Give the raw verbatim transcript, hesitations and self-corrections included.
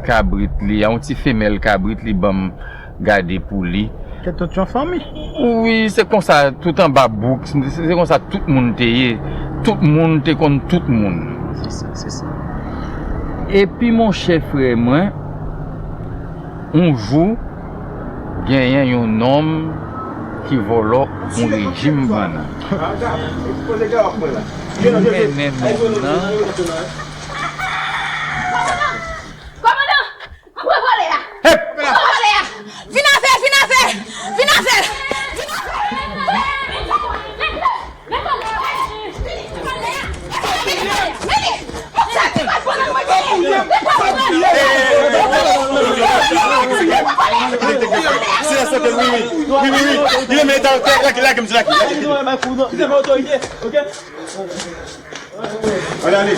kabrit li, yon ti femèl kabrit li ban m gade pou li. Te tout yon fanmi. Wi, se konsa, tout anba bouk, se, se konsa tout moun te ye. Tout moun te konn tout moun. Se sa, se sa. Epi, monchè, frè mwen, yon jou, genyen yon nonm ki vòlò yon rejim banna. Li mennen nonm nan. Kòmandan! Mwen pran vòlè a! Mwen pran vòlè a! Vin avè, vin avè! Vin avè! Vin avè! Silans tande, wi, wi. Wi, wi, wi. Li renmen ta, ta, lage, lage m di lage. Lage. Ann ale.